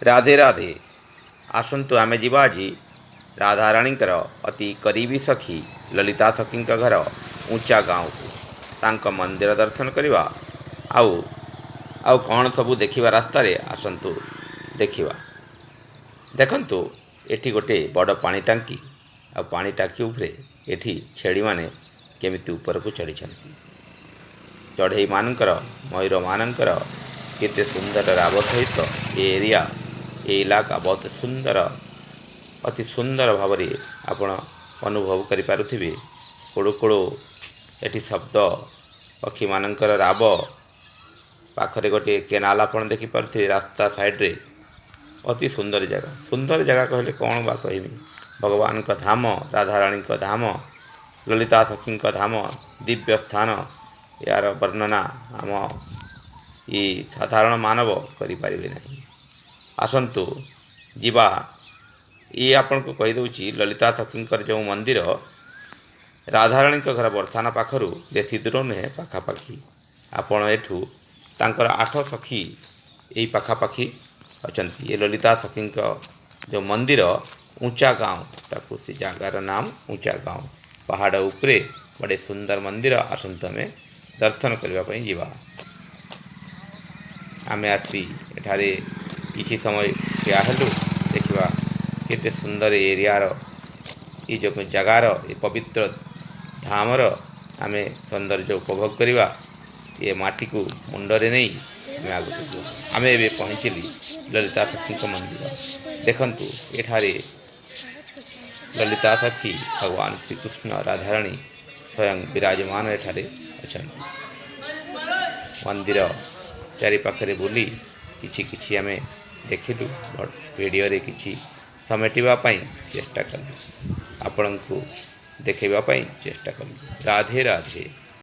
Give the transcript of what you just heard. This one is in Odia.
ରାଧେ ରାଧେ। ଆସନ୍ତୁ, ଆମେ ଯିବା ଆଜି ରାଧାରାଣୀଙ୍କର ଅତି କରିବି ସଖୀ ଲଲିତା ସଖୀଙ୍କ ଘର ଉଞ୍ଚା ଗାଁକୁ, ତାଙ୍କ ମନ୍ଦିର ଦର୍ଶନ କରିବା। ଆଉ ଆଉ କ'ଣ ସବୁ ଦେଖିବା ରାସ୍ତାରେ, ଆସନ୍ତୁ ଦେଖିବା। ଦେଖନ୍ତୁ, ଏଠି ଗୋଟେ ବଡ଼ ପାଣି ଟାଙ୍କି ଆଉ ପାଣି ଟାଙ୍କି ଉପରେ ଏଠି ଛେଳିମାନେ କେମିତି ଉପରକୁ ଚଢ଼ିଛନ୍ତି। ଚଢ଼େଇମାନଙ୍କର, ମୟୂରମାନଙ୍କର କେତେ ସୁନ୍ଦର ରାବ ସହିତ ଏ ଏରିଆ, ଏ ଇଲାକା ବହୁତ ସୁନ୍ଦର, ଅତି ସୁନ୍ଦର ଭାବରେ ଆପଣ ଅନୁଭବ କରିପାରୁଥିବେ। କୁଳୁ କୁଳୁ ଏଠି ଶବ୍ଦ, ପକ୍ଷୀମାନଙ୍କର ରାବ। ପାଖରେ ଗୋଟିଏ କେନାଲ ଆପଣ ଦେଖିପାରୁଥିବେ ରାସ୍ତା ସାଇଡ଼ରେ। ଅତି ସୁନ୍ଦର ଜାଗା। ସୁନ୍ଦର ଜାଗା କହିଲେ କ'ଣ ବା କହିବି? ଭଗବାନଙ୍କ ଧାମ, ରାଧାରାଣୀଙ୍କ ଧାମ, ଲଲିତା ସଖୀଙ୍କ ଧାମ, ଦିବ୍ୟ ସ୍ଥାନ। ଏହାର ବର୍ଣ୍ଣନା ଆମ ଇ ସାଧାରଣ ମାନବ କରିପାରିବେ ନାହିଁ। ଆସନ୍ତୁ ଯିବା। ଇଏ ଆପଣଙ୍କୁ କହିଦେଉଛି, ଲଲିତା ସଖୀଙ୍କର ଯେଉଁ ମନ୍ଦିର ରାଧାରାଣୀଙ୍କ ଘର ବର୍ଷାନା ପାଖରୁ ବେଶୀ ଦୂର ନୁହେଁ, ପାଖାପାଖି। ଆପଣ ଏଠୁ ତାଙ୍କର ଆଠ ସଖୀ ଏଇ ପାଖାପାଖି ଅଛନ୍ତି। ଏ ଲଲିତା ସଖୀଙ୍କ ଯେଉଁ ମନ୍ଦିର ଉଞ୍ଚା ଗାଁ, ତାକୁ ସେ ଜାଗାର ନାମ ଉଞ୍ଚା ଗାଁ। ପାହାଡ଼ ଉପରେ ଗୋଟେ ସୁନ୍ଦର ମନ୍ଦିର। ଆସନ୍ତୁ, ଆମେ ଦର୍ଶନ କରିବା ପାଇଁ ଯିବା। ଆମେ ଆସି ଏଠାରେ କିଛି ସମୟ ଠିଆ ହେଲୁ। ଦେଖିବା କେତେ ସୁନ୍ଦର ଏରିଆର, ଏ ଯେଉଁ ଜାଗାର, ଏ ପବିତ୍ର ଧାମର ଆମେ ସୌନ୍ଦର୍ଯ୍ୟ ଉପଭୋଗ କରିବା। ଏ ମାଟିକୁ ମୁଣ୍ଡରେ ନେଇ ଆମେ ଆଗକୁ ଯିବା। ଆମେ ଏବେ ପହଞ୍ଚିଲି ଲଲିତା ସଖୀଙ୍କ ମନ୍ଦିର। ଦେଖନ୍ତୁ, ଏଠାରେ ଲଲିତା ସଖୀ, ଭଗବାନ ଶ୍ରୀକୃଷ୍ଣ, ରାଧାରାଣୀ ସ୍ୱୟଂ ବିରାଜମାନ ଏଠାରେ ଅଛନ୍ତି। ମନ୍ଦିର ଚାରିପାଖରେ ବୁଲି କିଛି କିଛି ଆମେ ଦେଖିଲୁ। ଭିଡ଼ିଓରେ କିଛି ସମେଟିବା ପାଇଁ ଚେଷ୍ଟା କଲୁ, ଆପଣଙ୍କୁ ଦେଖାଇବା ପାଇଁ ଚେଷ୍ଟା କଲୁ। ରାଧେ ରାଧେ।